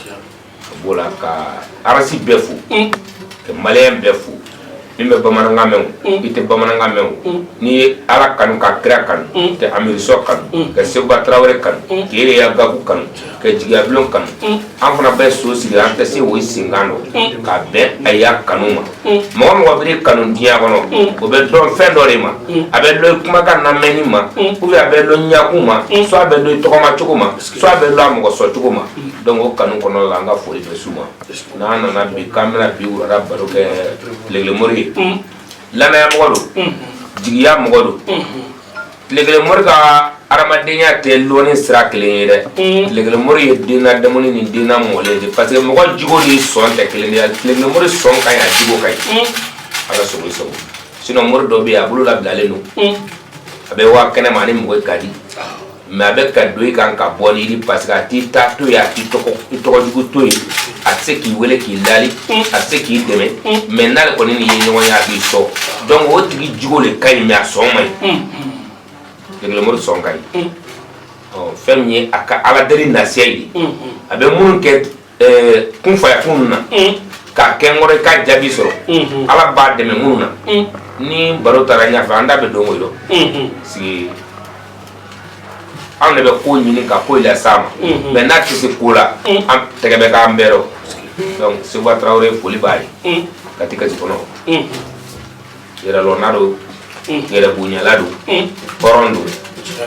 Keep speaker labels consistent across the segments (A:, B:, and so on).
A: Ka b'o la ka arasi bɛɛ fo, ka maliyɛn bɛɛ fo, min bɛ bamanankan mɛn o, i tɛ bamanankan mɛn o, n'i ye Ala kanu ka kira kanu, ka Amidu Sɔ kanu, ka Seguba Tarawele kanu, k'Ereya Gaku kanu, ka Jigiyabulon kanu, an fana bɛ so sigi, an tɛ se o senkan dɔ ka bɛn a y'a kanu ma. Mɔgɔ mɔgɔ bɛ kanu diɲɛ kɔnɔ, o bɛ dɔn fɛn dɔ de ma. A bɛ lɔn kumakan lamɛnni ma, ou bien a bɛ lɔn ɲakun ma, soit a bɛ lɔn tɔgɔma cogo ma, soit a bɛ lɔn a mɔgɔ sɔn cogo ma. Donc o kanu kɔnɔ la, an ka foli bɛ s'u ma. N'an nana bi k'an bɛna bi wulada baro kɛ Tile Kelen Mori ye, lanaya mɔgɔ don, jigiya mɔgɔ don. Tile Kelen Mori ka adamadenya tɛ lɔnni sira kelen ye dɛ. Tile Kelen Mori ye den ladamuni ni den lamɔlen de, parce que mɔgɔ jogo ni sɔn tɛ kelen ye. Tile Kelen Mori sɔn ka ɲi, a jogo ka ɲi. Ala sago i sago. Sinon mori dɔ bɛ yen, a bolo labilalen don, a bɛ waa kɛnɛ ma, ani mɔgɔ ka di, mais a bɛ ka don i kan ka bɔ ni parce que a t'i ta to yen, a t'i tɔgɔ jugu to yen, a tɛ se k'i wele k'i lali, a tɛ se k'i dɛmɛ, mais n'ale kɔni n'i ye ɲɔgɔn ye, a b'i sɔn. Donc o tigi jogo de ka ɲi, mais a sɔn man ɲi. Tile Kelen Mori sɔn ka ɲi. Ɔ, fɛn min ye a ka ala deli nasiya ye, a bɛ minnu kɛ kun faya kun na k'a kɛ n kɔrɔ, i k'a jaabi sɔrɔ, Ala b'a dɛmɛ minnu na. Ni baro taara ɲɛfɛ, an da bɛ don o yɔrɔ sigi. Anw de bɛ ko ɲini ka ko las'a ma, mais n'a tɛ se ko la, an tɛgɛ bɛ k'an bɛɛ rɔ. Donc Seguba Tarawele, foli b'a ye. Kati kasi kɔnɔ, yɛrɛlɔnna don, yɛrɛ bonyala don, hɔrɔn don,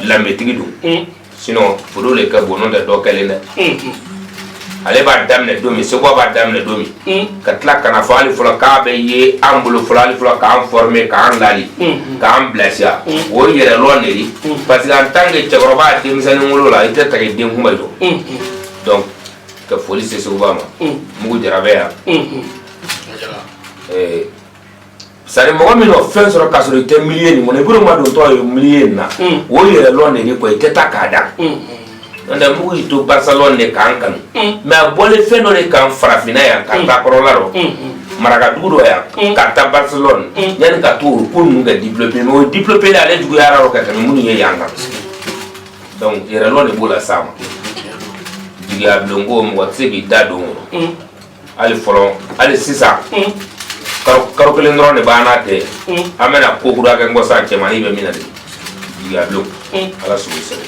A: lanbetigi don. Sinon foro le ka bon, n'o tɛ dɔ kɛlen dɛ. Ale b'a daminɛ don min, Seguba b'a daminɛ don min, ka tila ka na fɔ hali fɔlɔ k'a bɛ ye an bolo fɔlɔ, hali fɔlɔ k'an former, k'an lali, k'an bilasira, o ye yɛrɛlɔn de ye. Parce que en tant que cɛkɔrɔba denmisɛnnin wolo la, i tɛ ta k'i den kunba jɔ. Donc ka foli se Seguba ma. Mugu jara bɛ yan. C'est à dire mɔgɔ min n'o fɛn sɔrɔ k'a sɔrɔ i tɛ milieu nin kɔnɔ, i bolo ma don tɔ ye milieu nin na, o yɛrɛlɔn de ye quoi, i tɛ taa k'a da. N'o tɛ mugu y'i to Barcelone de k'an kanu, mais a bɔlen fɛn dɔ de kan farafinna yan ka taa kɔrɔla rɔ, marakadugu dɔ yan ka taa Barcelone, yanni ka to o ko ninnu ka développer. Mais o développer ale juguyara rɔ ka tɛmɛ minnu ye yan kan. Donc yɛrɛlɔn de b'o la s'a ma. Jigiya bulon ko, mɔgɔ tɛ se k'i da don o rɔ hali fɔlɔ. Hali sisan, karo kelen dɔrɔn de b'an n'a tɛ, an bɛna ko kura kɛ n kɔ sisan, cɛmannin bɛ min na de. Jigiya bulon, Ala sago i sago.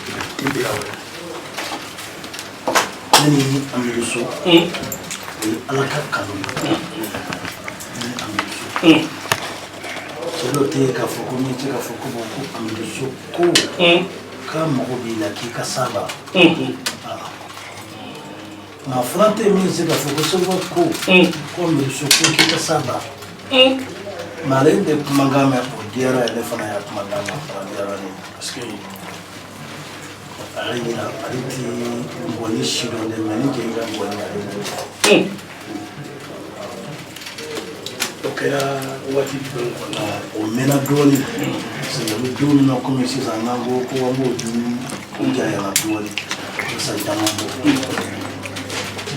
B: Ne ni Amidu So, o ye Ala ka kanu ye. Ne ni Amidu So, cɛ dɔ tɛ yen k'a fɔ ko min tɛ k'a fɔ ko bon, ko Amidu So ko k'a mago b'i la k'i ka s'a la. Nka fana tɛ min se k'a fɔ ko Seguba ko ko Amidu So ko k'i ka s'a la. Mais ale de kumakan mɛn, o diyara ye. Ne fana y'a kumakan mɛn, o fana diyara ne ye, parce que ale ɲina ale ti ngɔni si dɔn dɛ, mais ni cɛ ka ngɔni, ale b'o fɔ.
C: O kɛra waati jumɛn kɔnɔ?
B: O mɛnna dɔɔni, parce que an bɛ don min na komi sisan, n'an ko ko an b'o dun janyana dɔɔni, o san caman bɔ.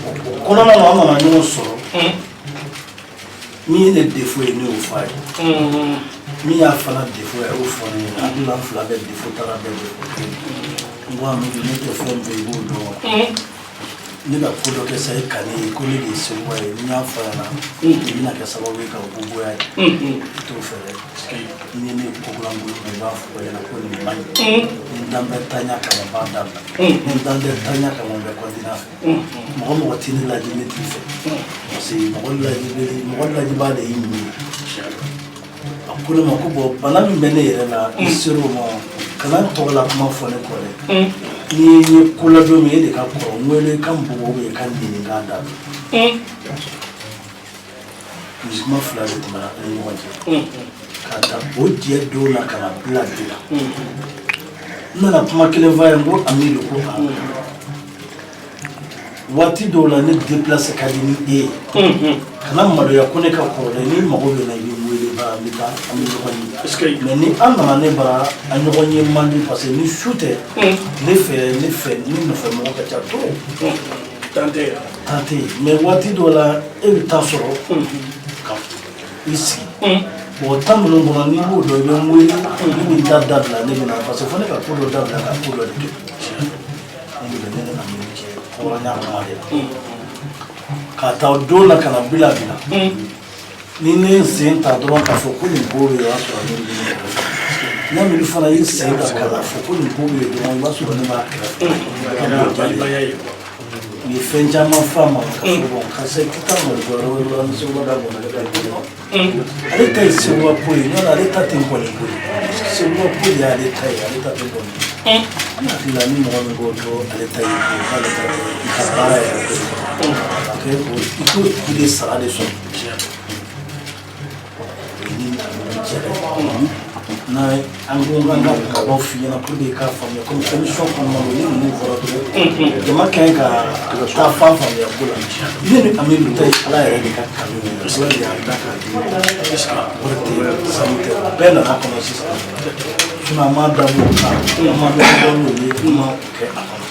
B: O kɔnɔna na, an nana ɲɔgɔn sɔrɔ. Min ye ne défaut ye, ne y'o fɔ a ye. Min y'a fana défaut ye, a y'o fɔ ne ɲɛna. Hakili la, an fila bɛɛ défaut taara bɛɛ défaut kelen. N ko Amidu, ne tɛ fɛn bɛɛ, i b'o dɔn wa? Ne ka ko dɔ kɛ sa, e ka ne ye ko ne de ye Seguba ye. Ni n y'a fɔ a ɲɛna, i bɛna kɛ sababu ye ka ko goya ye. I t'o fɛ dɛ. Ni ne ye ko lankolon kɛ, i b'a fɔ ɲɛna ko nin man ɲi. Ni n dan bɛ taaɲa kama, n b'a dabila. Ni n dan tɛ taaɲa kama, n bɛ continuer a fɛ. Mɔgɔ mɔgɔ tɛ ne lajɛ, ne t'i fɛ, parce que mɔgɔ lajɛbali, mɔgɔ lajɛbaa de y'i ɲini ye. A ko ne ma ko bon, bana min bɛ ne yɛrɛ la, i ser'o ma, kana n tɔgɔ la kuma fɔ ne kɔ dɛ. N'i ye n ye ko la don min, e de ka kɔrɔ, n wele ka n bugɔ ou bien ka n nɛni, k'a dabila. Kuma fila de tɛmɛna an ni ɲɔgɔn cɛ k'a ta o jɛ don na ka na bila bi la. N nana kuma kelen f'a ye, n ko Amidu, ko a waati dɔw la ne déplacer ka di ni e ye, kana maloya ko ne ka kɔrɔ dɛ. N'i mago bɛ n na, i bɛ n wele bara, an bɛ taa, an bɛ ɲɔgɔn ye. Mais ni an nana ne bara, an ɲɔgɔn ye man di, parce que ni su tɛ, ne fɛ, ne fɛ ni nɔfɛ mɔgɔ ka ca trop.
C: Tan tɛ.
B: Temps tɛ yen. Mais waati dɔw la, e bɛ temps sɔrɔ ka i sigi. Bon, temps minnu kɔnɔ, n'i b'o dɔn, i bɛ n wele, ne bɛ n ta dabila, ne bɛ na, parce que fo ne ka ko dɔ dabila ka ko dɔ de kɛ. Ne de bɛ ne ni Amidu cɛ hɔrɔnya kuma de la. K'a ta o don na ka na bila bi la, ni ne ye sen ta dɔrɔn k'a fɔ ko nin ko bɛ yen, o y'a sɔrɔ ne bɛ ne kɛrɛfɛ. Ni Amidu fana y'i sen ta k'a fɔ ko nin ko bɛ yen dɔrɔn, i b'a sɔrɔ ne b'a kɛrɛfɛ.
C: Kɛra balimaya ye quoi.
B: U ye fɛn caman fɔ a ma ka fɔ bon, karisa i tɛ taa Mali ko yɔrɔ wɛrɛ la ni Seguba da bɔnna ne ka ko ale ta ye Seguba ko ye, n'o tɛ ale ta tɛ nkɔni ko ye. Seguba ko de y'ale ta ye, ale ta tɛ nkɔni ye. Ne hakili la, ni mɔgɔ min ko ko ale ta ye ko k'ale ta tɛ i ka baara yɛrɛ ko ye, a kɛ ko i t'o tigi de sara de sɔrɔ. O ye ni Amidu cɛla ye. N'a an ko k'an ka kumabaw f'i ɲɛna pour que i k'a faamuya, komi émission kɔnɔna na, ni ninnu fɔra dɔrɔn, jama ka ɲi ka taa fan faamuya ko la. Ne ni Amidu ta ye Ala yɛrɛ de ka kanu ye, Ala de y'a da k'a di. Wari tɛ, sanu tɛ, bɛɛ nana kɔnɔ sisan. Sinon an m'a dabɔ o kan, an ma dɔ bɔ n'o ye, an ma o kɛ a kɔnɔ.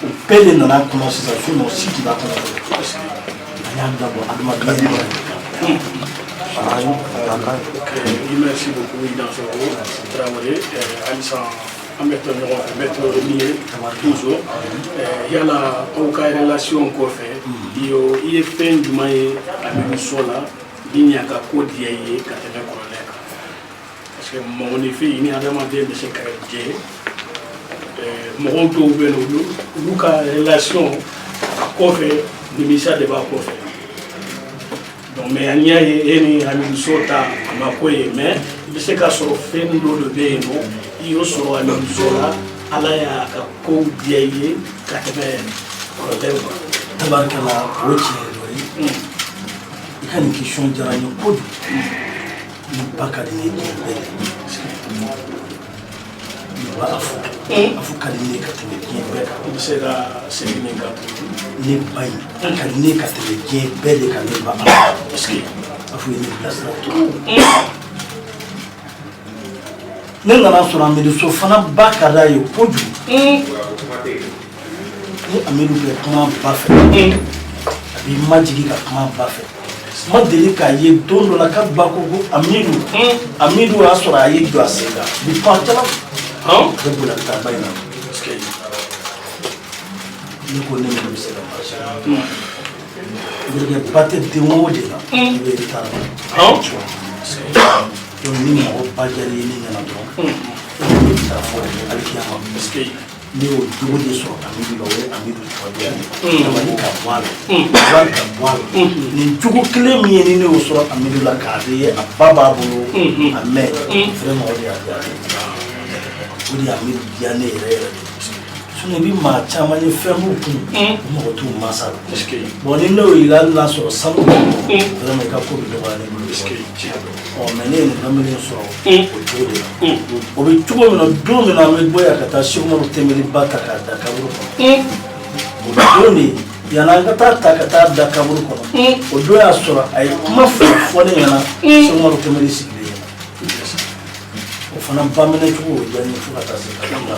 B: O bɛɛ de nana kɔnɔ sisan, sinon si tun t'a kɔnɔ fɔlɔ. An y'a dabɔ adamadenya yɛrɛ de kama.
C: Ok, merci beaucoup i Dansoko Traoré. Halisa an bɛ to ɲɔgɔn fɛ, n bɛ to ni ye toujours. Yala aw ka relation kɔfɛ, i ye fɛn jumɛn ye Amidu So la min y'a ka ko diya i ye ka tɛmɛ kɔrɔlen kan? Parce que mɔgɔninfin, i ni adamaden bɛ se ka jɛ. Mɔgɔw dɔw bɛ yen nɔ, olu ka relation a kɔfɛ, nimisa de b'a kɔfɛ. Donc mais an y'a ye e ni Amidu So ta a ma ko ye, mais i bɛ se k'a sɔrɔ fɛn dɔ de bɛ yen nɔ, i y'o sɔrɔ Amidu So la, Ala y'a ka kow diya i ye ka tɛmɛ kɔrɔlen kan.
B: Tabarikala, o tiɲɛ dɔ ye. I ka nin question diyara n ye kojugu. Ni ba ka di ne ye diɲɛ bɛɛ de, ni ba a fɔ a fɔ ka di ne ye ka tɛmɛ diɲɛ bɛɛ kan.
C: I bɛ se ka segin nin kan tuguni?
B: Ne ba in ka di ne ye ka tɛmɛ diɲɛ bɛɛ de kan. Ne ba a fɔ,
C: Parce que
B: a fɔ ye ne bilasira trop. Ne nana sɔrɔ Amidu So fana ba ka d'a ye kojugu. Ni Amidu bɛ kuma ba fɛ, a b'i majigi ka kuma ba fɛ. N ma deli k'a ye don dɔ la ka ba ko ko Amidu, Amidu, y'a sɔrɔ a y'i jɔ a sen kan bi pan caman, a bɛ boli, a bɛ taa ba in na.
C: Parce que
B: Ne ko ne minnu bɛ se ka marcher, n ba tɛ den o de la, i bɛ retard la. Donc ni mɔgɔ ba diyara i ye ne ɲɛna dɔrɔn, e bɛ taa fɔ alikiyama.
C: Parce que
B: Ne y'o jogo de sɔrɔ Amidu la, o ye Amidu tɔ diya ne ye. Dabali ka bɔ a la, wari ka bɔ a la. Nin jogo kelen min ye, ni ne y'o sɔrɔ Amidu la, k'a ye a ba b'a bolo a mɛn, vraiment o de y'a diya ne ye, o de ye Amidu diya ne yɛrɛ yɛrɛ de. Sinon i bɛ maa caman ye, fɛn b'u kun, u mago t'u mansa la.
C: Parce que
B: Bon, ni ne y'o yira, hali n'a sɔrɔ sanu b'u bolo, vraiment i ka ko bɛ dɔgɔya ne bolo.
C: Parce que tiɲɛ don.
B: Ɔ, mais ne ye nin kamalen sɔrɔ o cogo de la. O bɛ cogo min na, don min na an bɛ bɔ yan ka taa Sɛki Umaru Tɛnbeli ba ta k'a da kaburu kɔnɔ, o don de, yanni an ka taa ta ka taa da kaburu kɔnɔ, o don y'a sɔrɔ a ye kuma fila fɔ ne ɲɛna Sɛki Umaru Tɛnbeli sigilen ɲɛna. O fana ba minɛ cogo, o diya n ye fo ka taa se ka la.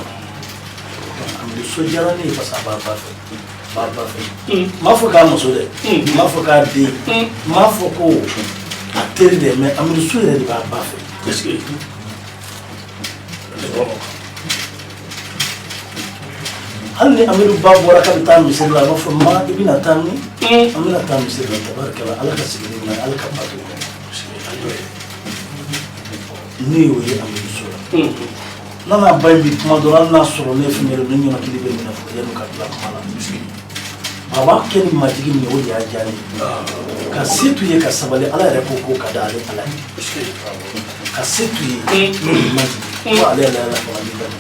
B: Amidu So diyara ne ye parce que a b'a ba fɛ, b'a ba fɛ. N m'a fɔ k'a muso dɛ, n m'a fɔ k'a den, n m'a fɔ ko a teri dɛ, mais Amidu So yɛrɛ de b'a ba fɛ.
C: Parce que
B: Hali ni Amidu ba bɔra k'a bɛ taa misiri la, a b'a fɔ: ma, i bɛna taa min? An bɛna taa misiri la. Tabarikala, Ala ka sigili ɲuman ye, Ala ka ba to. Ne y'o ye Amidu So la. N'a n'a ba in bi kuma dɔrɔn, hali n'a sɔrɔ ne fɛn yɛrɛ, ne ɲɛnakili bɛ minɛ fɔ yanni ka tila kuma la. A b'a kɛ ni majigi min ye, o de y'a diya ne ye. Ka se t'u ye ka sabali, Ala yɛrɛ ko ko ka d'ale Ala ye. Ka se t'u ye n'o ye majigi ko ale yɛrɛ, Ala fana b'i dɛmɛ.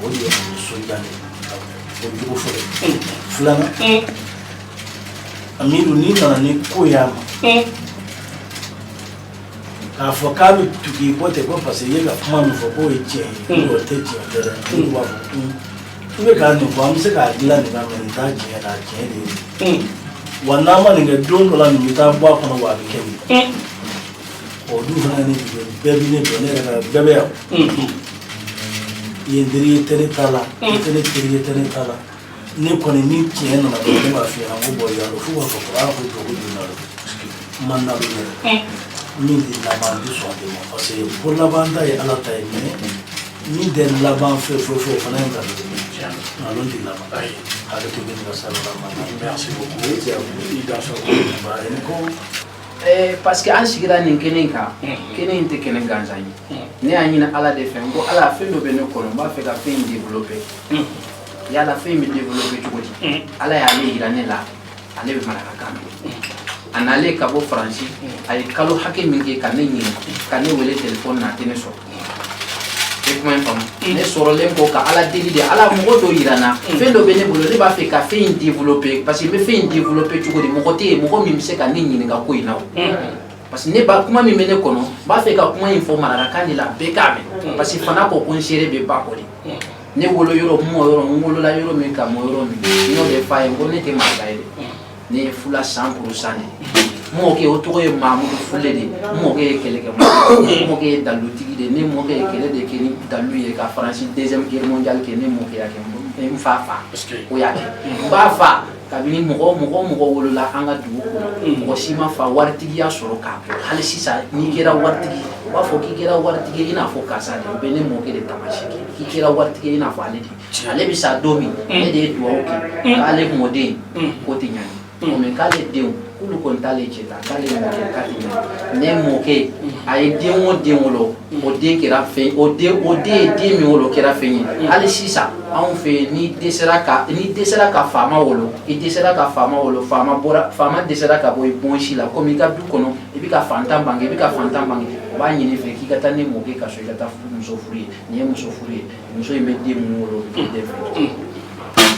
B: O de ye Amidu So diya ne ye, o jogo fɔlɔ ye. Filanan, Amidu, n'i nana ni ko y'a ma k'a fɔ k'a bɛ tugu i kɔ ten, ko parce que i ye ka kuma min fɔ k'o ye tiɲɛ ye, o tɛ tiɲɛ tɛ dɛ. Olu b'a fɔ: i bɛ k'a nin fɔ, an bɛ se k'a dilan nin na, mais nin t'a tiɲɛ la, a tiɲɛ de ye nin, wa n'an ma nin kɛ, don dɔ la nin bɛ taa bɔ a kɔnɔ, wa a bɛ kɛ nin. O dun fana ne bɛɛ bɛ ne dɔn, ne yɛrɛ ka bɛɛ bɛ yan. I ye n teri ye, tɛ ne ta la, i tɛ ne teri ye, tɛ ne ta la. Ne kɔni, ni tiɲɛ nana dɔrɔn, ne b'a f'i ɲɛna ko bɔn yan, f'u b'a fɔ ko aa, ko jɔ ko jɔ nalo n ma nalo yɛrɛ min tɛ laban, n tɛ sɔn de ma, parce que ko laban ta ye Ala ta ye, mais min tɛ laban fɛn foyi foyi, o fana ye nkalon ye. Nkalon tɛ laban.
C: Ayi.
B: Hakɛ to bɛ nin ka salala ma.
C: Merci beaucoup, i dansɔgɔ.
B: I ni ko.
D: Parce que an sigira nin kɛnɛ in kan, kɛnɛ in tɛ kɛnɛ gansan ye. Ne y'a ɲini Ala de fɛ, n ko Ala, fɛn dɔ bɛ ne kɔnɔ, n b'a fɛ ka fɛn in développer. Yala fɛn in bɛ développer cogo di? Ala y'ale yira ne la, ale bɛ marakakan mɛn. A nalen ka bɔ Faransi, a ye kalo hakɛ min kɛ ka ne ɲini, ka ne wele téléphone na, a tɛ ne sɔrɔ. E kuma in faamu, ne sɔrɔlen kɔ ka Ala deli de, Ala, mɔgɔ dɔ yira n na, fɛn dɔ bɛ ne bolo, ne b'a fɛ ka fɛn in développer, parce que n bɛ fɛn in développer cogo di? Mɔgɔ tɛ yen, mɔgɔ min bɛ se ka ne ɲininka ko in na o, parce que ne ba kuma min bɛ ne kɔnɔ, n b'a fɛ ka kuma in fɔ marakakan de la, bɛɛ k'a mɛn, parce que fana ko ko n seere bɛ ba kɔ de. Ne wolo yɔrɔ, n mɔ yɔrɔ, n wolola yɔrɔ min ka mɔ yɔrɔ min, n y'o de f'a ye, n ko ne tɛ maraka ye dɛ, ne ye fula 100% de ye. N mɔkɛ, o tɔgɔ ye Mamudu Fule de ye. N mɔkɛ ye kɛlɛkɛmɔgɔ ye, n mɔkɛ ye dalutigi de ye. Ne mɔkɛ ye kɛlɛ de kɛ ni dalu ye ka Faransi deuxième guerre mondiale kɛ. Ne mɔkɛ y'a kɛ, n fa fa o y'a kɛ. N b'a fa kabini mɔgɔ mɔgɔ mɔgɔ wolola an ka dugu kɔnɔ, mɔgɔ si ma fa waritigiya sɔrɔ k'a bɔ. Hali sisan, n'i kɛra waritigi, u b'a fɔ k'i kɛra waritigi ye i n'a fɔ karisa de. U bɛ ne mɔkɛ de taamasiyɛn k'i kɛra waritigi ye i n'a fɔ ale de. Ale bɛ sa don min, ne de ye duwawu kɛ k'ale mɔden k'o tɛ ɲani mais k'ale denw k'olu kɔni t'ale cɛ ta, k'ale mɔkɛ k'a tɛ ɲani. Ne mɔkɛ a ye den o den wolo, o den kɛra fɛn, o den ye den min wolo, o kɛra fɛn ye. Hali sisan anw fɛ yen, n'i dɛsɛra ka faama wolo, i dɛsɛra ka faama wolo, faama bɔra, faama dɛsɛra ka bɔ i bɔnsi la, komi i ka du kɔnɔ i bɛ ka fantan bange, i bɛ ka fantan bange, o b'a ɲini fɛ k'i ka taa ne mɔkɛ ka so, i ka taa muso furu ye. Nin ye muso furu ye, muso in bɛ den mun wolo, o bɛ kɛ den fɛ.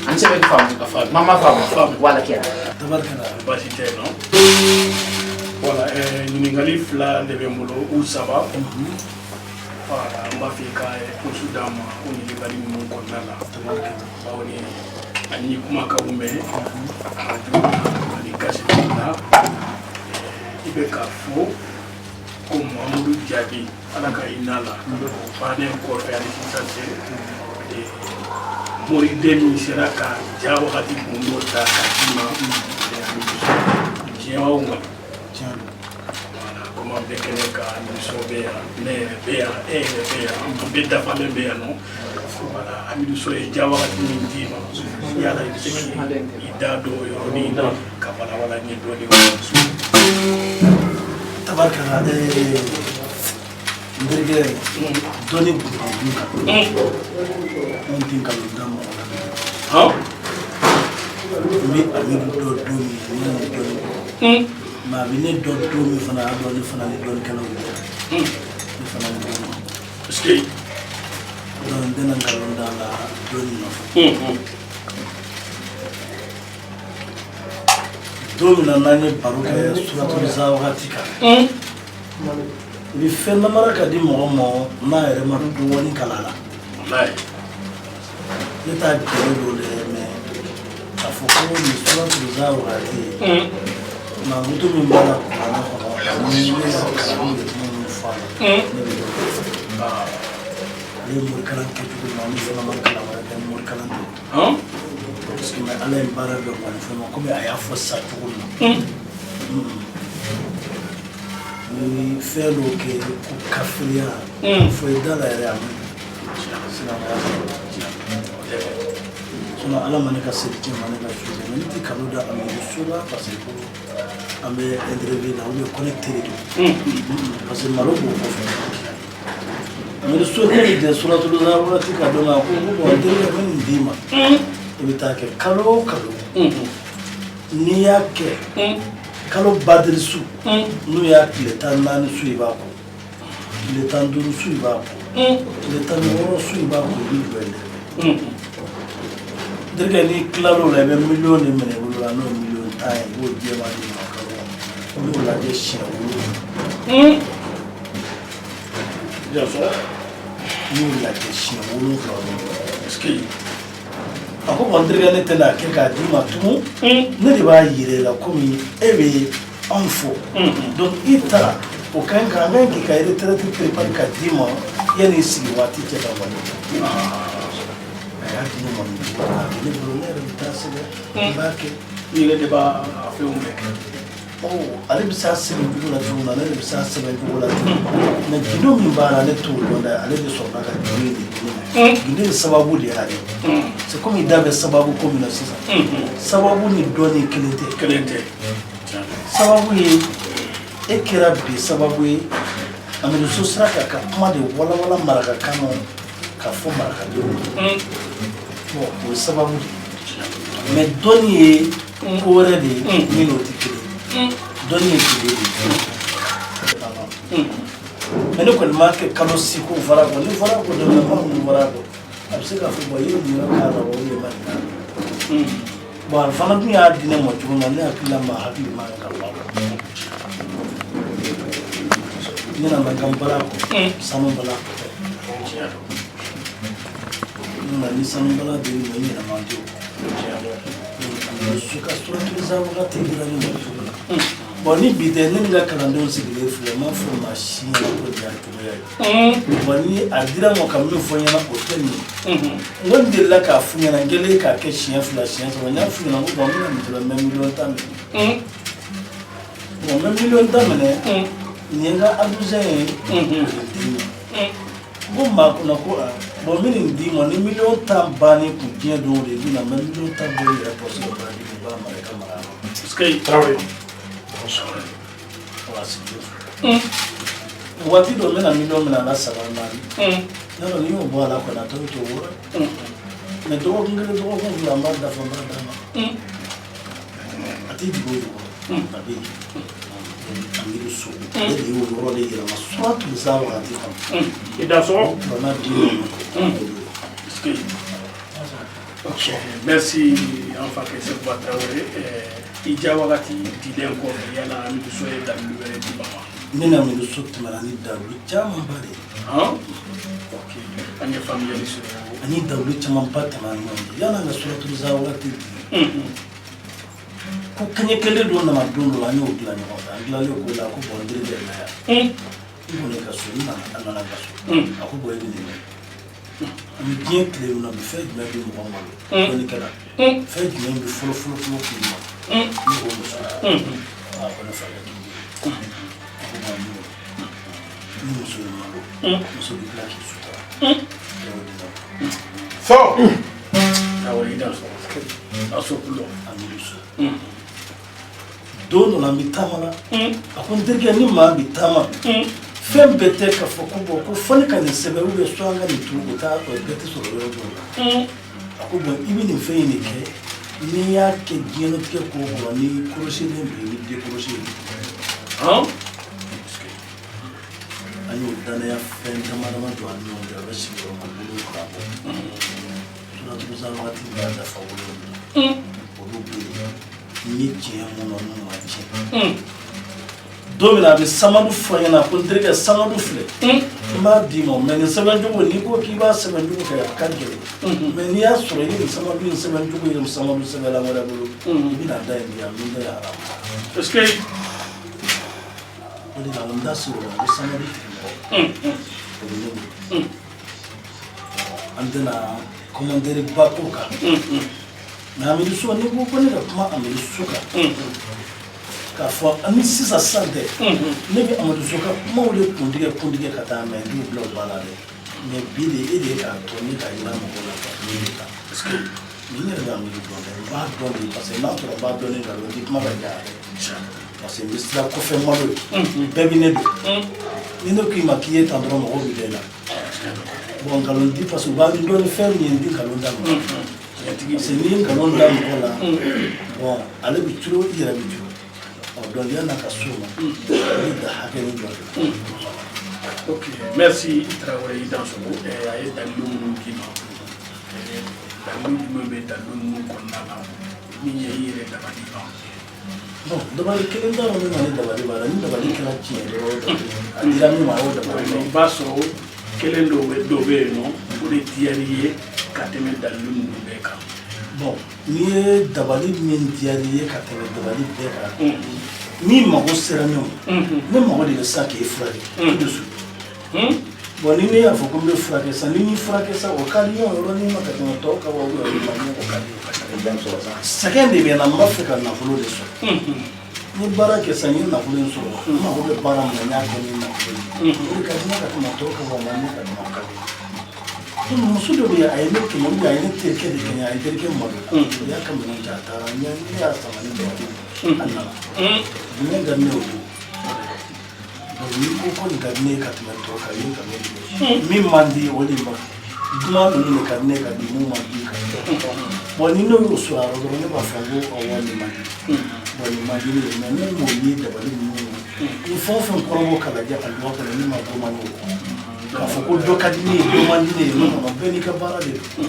D: An sɛbɛn faamu, mama faamu wala kɛra.
B: Tabarikala.
C: Baasi tɛ yen nɔ. Voilà, ɲininkali fila de bɛ n bolo u saba. Voilà, n b'a fɛ ka réponse d'a ma o ɲininkali ninnu kɔnɔna la. Bawo ni ani kumakanw mɛn arajo la ani kasetiw la, i bɛ k'a fɔ ko Mamudu Jaabi, Ala ka hinɛ a la, o bannen kɔfɛ, ani sisan cɛ, moriden min sera ka ja wagati gundo ta k'a d'i ma, diɲɛ o ma.
B: Tiɲɛ don.
C: Voilà, komi an bɛ kɛnɛ kan, Amidu bɛ yan, ne yɛrɛ bɛ yan, e yɛrɛ bɛ yan, an bɛɛ dafalen bɛ yan nɔ. Voilà, Amidu Sow ye ja wagati min d'i ma, yala i bɛ se k'i da don o yɔrɔnin na ka walawala n ye dɔɔnin wa?
B: Tabarikala, n terikɛ, dɔnni gundo dun kan, anw tɛ nkalon da mɔgɔ la. N bɛ Amidu dɔn don min, ne ni dɔnni kɔ, mais a bɛ ne dɔn don min fana, a y'a dɔn ne fana ni dɔnnikɛlaw bɛ, ne fana ni dɔnni.
C: Parce que
B: Donc n tɛna nkalon da la dɔnni nɔfɛ. Don min na n'an ye baro kɛ suratul wagati kan, i bɛ fɛn namara ka di mɔgɔ ma n'a yɛrɛ ma dɔɔnin kalan a la.
C: Walayi.
B: Ne t'a gɛlɛ don dɛ, mais k'a fɔ ko nin suratul wagati, mankutu min b'a la kuranɛ kɔnɔ, ani ne ka kalandenw bɛ kuma min fɔ a la, ne bɛ dɔ dɔn. Ale ye morikalan kɛcogo min na, ne fana ma kalan wɛrɛ kɛ ni morikalan tɛ, parce que mais Ala ye baara bɛɛ kɔni fɛn ma komi a y'a fɔ sisan cogo min na. Ni fɛn dɔw kɛ ko kafiriya fɔ i da la yɛrɛ, a ma silamɛya sinon Ala ma ne ka seli tiɲɛ, ma ne ka su kɛ, mais ne tɛ kalo da Amidu So la, parce que ko an bɛ interview la ou bien connecté de don, parce que malo b'o kɔfɛ. Amidu So, ne bɛ jɛ suratul wagati ka dɔn, a ko bon, n terikɛ, n bɛ nin d'i ma, i bɛ taa kɛ kalo o kalo. N'i y'a kɛ kalo badiri su, n'o y'a tile 14 su, i b'a ko tile 15 su, i b'a ko tile 16 su, i b'a ko, i b'i jɔ yen dɛ. Terikɛ, n'i tilal'o la, i bɛ miliyɔn de minɛ i bolo la, n'o ye miliyɔn 10 ye, i b'o jɛman di ma kalo kɔnɔ, i b'o lajɛ siɲɛ 7.
C: Jasɔ.
B: N'i y'o lajɛ siɲɛ 7,
C: Parce que
B: a ko bon, n terikɛ, ne tɛna kɛ k'a d'i ma tugun, ne de b'a yira i la komi e bɛ anw fɔ. Donc i ta o ka ɲi ka an ka ɲi k'i ka retraite préparer ka d'i ma yanni i sigi waati cɛ ka wale. A y'a di ne ma nin cogo la, a bɛ ne bolo, ne yɛrɛ bɛ taa sɛbɛn, n b'a kɛ.
C: I yɛrɛ de b'a a fɛnw bɛɛ kɛ.
B: Ale bɛ se a sɛbɛn cogo la cogo min na, ne de bɛ se a sɛbɛn cogo la ten. Mais gindo min b'a la, ne t'o dɔn dɛ. Ale de sɔrɔla ka gindo in de di ne ma. Gindo ye sababu de y'ale. C'est comme i da bɛ sababu ko min na sisan. Sababu ni dɔnni kelen tɛ.
C: Kelen tɛ.
B: Sababu ye, e kɛra bi sababu ye Amidu So sira kan ka kuma de walawala marakakan na ka fɔ marakadenw ma. Bon, o ye sababu de ye. Mais dɔnni ye ko wɛrɛ de ye min n'o tɛ kelen ye. Dɔnni ye gindo de ye. Mais ne kɔni m'a kɛ kalo si ko fara kɔ. Ni fara kɔ don min na, maa min fara kɔ, a bɛ se k'a fɔ bon, i ye mun yɔrɔ k'a la wa, ou bien ma nin k'a la. Bon, a fana dun y'a di ne ma cogo min na, ne hakili la ma hakili man kan ka bɔ a la. Ne nana n ka bala kɔ, sanu bala kɔ tɛ. Ne nana ni sanu bala di ne ma, n yɛrɛ man di o. So ka suratuza wagati dira ne ma cogo la. Bon, ni bi tɛ, ne ni n ka kalandenw sigilen filɛ, n m'a fɔ maa si ɲɛna ko nin y'a cogoya ye. Bon, ni a dira n ma ka min fɔ n ɲɛna, o tɛ nin ye. N ko n delila k'a f'u ɲɛna, n kɛlen k'a kɛ siɲɛ fila, siɲɛ saba, n y'a f'u ɲɛna ko bon, n bɛna nin sɛbɛn, n bɛ miliyɔn 10 minɛ. Bon, n bɛ miliyɔn 10 minɛ, nin ye n ka argent ye, o ye d'i ma. N ko maa kunna ko aa, bon, n bɛ nin d'i ma, ni miliyɔn 10 bannen kun diɲɛ don o don, i bɛ na n bɛ miliyɔn 10 bɔ i yɛrɛ pɔsi la, k'a d'i ma, i b'a mara i ka mara yɔrɔ.
C: Tarawele.
B: Wa sigilen filɛ. Waati dɔ n bɛna miliyɔn minɛ a la saba naani. Yɔrɔ n'i y'o bɔ a la kɔni, a tɔ bɛ to 6. Mais dɔgɔkun kelen, dɔgɔkun fila, n b'a dafa, n b'a d'a ma. A tɛ jigin o jukɔrɔ. A bɛ yen. Amidu So, ale de y'o yɔrɔ de yɛlɛma suratuza wagati kɔnɔ.
C: I dansɔgɔ.
B: Kuranna di ne ma.
C: Ok, merci an fakɛ Sekuba Tarawele. I ja wagati dilen kɔfɛ, yala Amidu So ye dalilu wɛrɛ d'i ma wa?
B: Ne ni Amidu So tɛmɛna ni dalilu camanba de ye.
C: Ok, an ye faamuyali sɔrɔ.
B: Ani dalilu camanba tɛmɛna ni ɲɔgɔn cɛ. Yanni an ka suratuza wagati di, ko kɛɲɛ kelen dɔ nana don dɔ la, an y'o dilan ɲɔgɔn fɛ. An tilalen k'o la, a ko bon, n terikɛ na yan. N ko ne ka so, n nana, a nana n ka so. A ko bon, e bɛ nin mɛn. An bɛ diɲɛ tile min na bi, fɛn jumɛn bɛ mɔgɔ malo? Dɔnnikɛla. Fɛn jumɛn bɛ fɔlɔ fɔlɔ fɔlɔ k'i ma? Ne ko muso. A ko ne fakɛ k'i ye. A ko bon, ni muso ye malo, muso bɛ tila k'i sutura. Ne y'o di ne ma.
A: Fɔ.
C: Tarawele, i dansɔgɔ. A so kulo.
B: Amidu So. Don dɔ la, n bɛ taama la. A ko n terikɛ, ni maa bɛ taama, fɛn bɛɛ tɛ k'a fɔ ko bon, ko fɔ ne ka nin sɛbɛn ou bien soit an ka nin turu, o t'a o bɛɛ tɛ sɔrɔ yɔrɔ dɔw la. A ko bon, i bɛ nin fɛn in de kɛ, n'i y'a kɛ diɲɛlatigɛ ko o ko la, n'i kɔrɔsilen don, i bɛ décrocher. An y'o danaya fɛn dama dama don an ni ɲɔgɔn cɛ, a bɛ sigiyɔrɔma 7 bɔ. Suratuza wagati b'a dafa 7. Olu bɛ yen. N ye tiɲɛ mun na, n'u ma tiɲɛ. Don min na a bɛ samadu fɔ n ɲɛna, ko n terikɛ, samadu filɛ, n b'a d'i ma, mais nin sɛbɛn cogo, n'i ko k'i b'a sɛbɛn cogo kɛ, a ka gɛlɛn. Mais n'i y'a sɔrɔ i ye nin samadu in sɛbɛn cogo ye samadu sɛbɛnla wɛrɛ bolo, i bɛna da in di yan, min da ye haramu.
C: Est-ce que
B: O de la n da sɔrɔ la, n ko samadu tigi mɔgɔ, o bɛ ne bolo. An tɛna commentaire ba k'o kan. Mais Amidu So, n'i ko ko ne ka kuma Amidu So kan, k'a fɔ ni sisan sisan tɛ, ne bɛ Amadu So ka kumaw de kuntigɛ kuntigɛ ka taa, mais n t'u bila u ba la dɛ. Mais bi de, e de ye k'a to ne k'a yira mɔgɔw la k'a ne de ta. Parce que nin yɛrɛ bɛ Amadu dɔn dɛ, n b'a dɔn de, parce que n'a sɔrɔ n b'a dɔn ne nkalon tɛ kuma ka diya dɛ. Parce que n bɛ sira kɔfɛ malo ye, bɛɛ bɛ ne dɔn. Ni ne k'i ma k'i ye tan dɔrɔn, mɔgɔw bɛ da i la. Bon, nkalon di, parce que u b'a dɔn ni fɛn min ye, n tɛ nkalon da mɔgɔ la. Parce que n'i ye nkalon da mɔgɔ la, bon, ale bɛ turu, i yɛrɛ bɛ turu. Ɔ donc yan'a ka s'o ma, i bɛ da hakɛ min dɔ de la.
C: Ok, merci Tarawele, i dansɔgɔ. A ye dalilu minnu d'i ma, dalilu jumɛn bɛ dalilu ninnu kɔnɔna la min ye i yɛrɛ dabali ban?
B: Bon, dabali kelen t'a dɔn ne na, ni dabali b'a la, ni dabali kɛra tiɲɛ dɔrɔn, a dira min ma, a y'o dabali.
C: I b'a sɔrɔ kelen dɔw bɛ dɔ bɛ yen nɔ, o de diyar'i ye ka tɛmɛ dalilu ninnu bɛɛ kan.
B: Bon, n'i ye dabali min diyar'i ye ka tɛmɛ dabali bɛɛ kan, n'i mago sera min ma, ne mago de bɛ sa k'e furakɛ tout de suite. Bon, ni ne y'a fɔ ko n bɛ furakɛ sa, ni n y'i furakɛ sa, o ka di ɲɔgɔn yɔrɔnin ma ka tɛmɛ tɔw kan wa, ou bien o man ɲɔgɔn ka di? Sɛgɛn de bɛ n na, n b'a fɛ ka nafolo de sɔrɔ. N ye baara kɛ sisan, n ye nafolo in sɔrɔ, n mago bɛ baara min na, n y'a kɛ ni nafolo ye. O de ka di ne ka tɛmɛ tɔw kan, wa ne ka tɛmɛ o kan. Muso dɔ bɛ yen, a ye ne kɛɲɛ, ou bien a ye ne terikɛ de kɛɲɛ, a ye terikɛ malo. O y'a ka minɛn ta, a taara, ne y'a sama ni dabali, a nana. Minɛn ka di ne ye o don. Donc n'i ko ko nin ka di ne ye ka tɛmɛ tɔw kan, i ye nkalon tigɛ. Min man di, o de ma dunan ninnu de ka di ne ye ka di mun man di ka di. Bon, ni ne y'o sɔrɔ a yɔrɔ dɔrɔn, ne b'a fɔ ko awɔ, nin man di. Bon, nin man di ne ye, mais ne m'o ye dabali ninnu ni fɛn o fɛn kɔrɔbɔ ka lajɛ a loi kɔnɔ, ne ma ko man di o kɔnɔ. K'a fɔ ko dɔ ka di ne ye, dɔ man di ne ye, non non, bɛɛ n'i ka baara de don.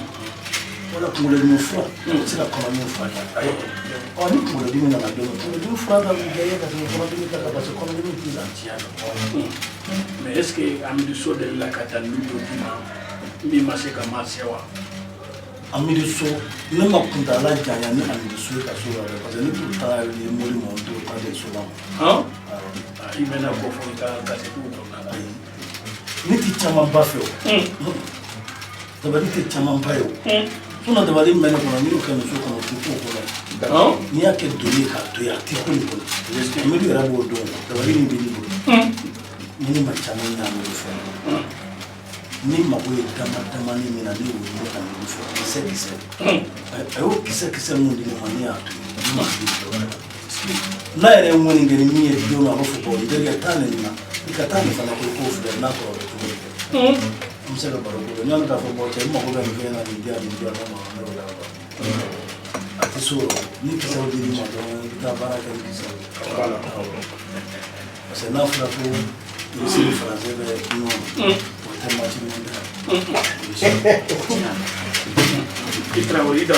B: Wala kunkolodimi fura, o tɛ se ka kɔnɔdimi furakɛ. Ɔ, ni kunkolodimi nana don min, kunkolodimi fura ka diya i ye ka tɛmɛ kɔnɔdimi ta kan, parce que kɔnɔdimi t'i la.
C: Tiɲɛ don, mais est ce que Amidu So delila ka dalilu dɔ d'i ma min ma se ka marcher wa?
B: Amidu So, ne ma kuntaala janya ni Amidu So ye ka so la dɛ, parce que ne t'u ta ye mori ma, n t'o ta de so la.
C: Han, i mɛna k'o fɔ i ka kasɛtiw kɔnɔna la.
B: Ayi, ne ti camanba fɛ o, dabali tɛ camanba ye o. Sinon dabali min bɛ ne kɔnɔ, n'i y'o kɛ muso kɔnɔ, o tɛ k'o kɔnɔ. N'i y'a kɛ doni ye k'a to yen, a tɛ ko nin kɔnɔ. Amidu yɛrɛ b'o dɔn, dabali min bɛ ne bolo, ni ne ma caman ɲini Amidu fɛ, ni mago ye dama damani min na, ne y'o ɲini Amidu fɛ, kisɛ kisɛ. A y'o kisɛ kisɛ mun di ne ma, ne y'a to yen, ne ma di dɔ wɛrɛ ma. N'a yɛrɛ ye ŋɔni kɛ ni min ye don min, a b'a fɔ bon, n terikɛ, taa nin na, i ka taa nin fana kɛ, k'o filɛ, n'a sɔrɔ o bɛ cogo di? An bɛ se ka baro k'o la yanni k'a fɔ bon, cɛ, n mago bɛ nin fɛn na, nin di yan, nin di yan, ne ma ne b'o la. A tɛ s'o rɔ. Ni kisɛw dir'i ma dɔrɔn, i bɛ taa baara kɛ ni kisɛw ye, parce que n'a fɔra ko Russie ni Français bɛ ɲɔgɔn na, o tɛ match ɲɔgɔn tɛ.
C: I Tarawele, i da.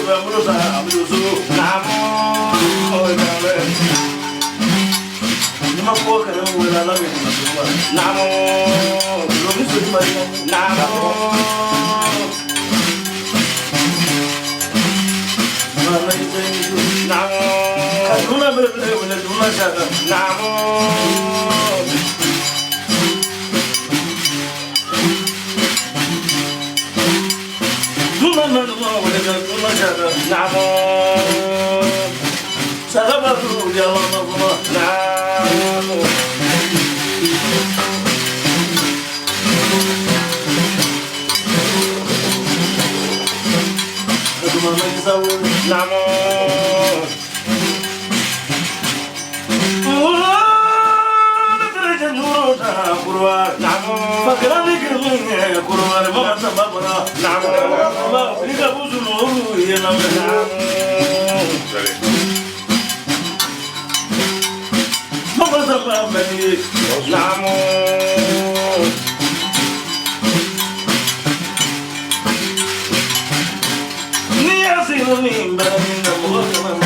B: bɛ n bolo sa Amidu So.
C: Naamu.
B: N'i ma ko kɛlɛ wele ala bɛ dɛmɛ so wa.
C: Naamu.
B: Lomi so ma ye.
C: Naamu.
B: Nana i tɛ ni so.
C: Naamu.
B: Ka duna belebele wele duna saka.
C: Naamu.
B: Duna nana wele ka duna saka.
C: Naamu.
B: Saka ba tu jama ma kuma.
C: Naamu.
B: Ka duma ma isa wele.
C: Naamu. Naamu.
B: Fakira ni kirimi kurwa ni mama samba bora.
C: Naamu.
B: Ni ka buzu nuru ye na mɛ. Mama samba mɛ ni ye.
C: Naamu.
B: Ni y'a sigi ni bɛrɛ ni na mɔgɔ kana na.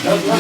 A: Non,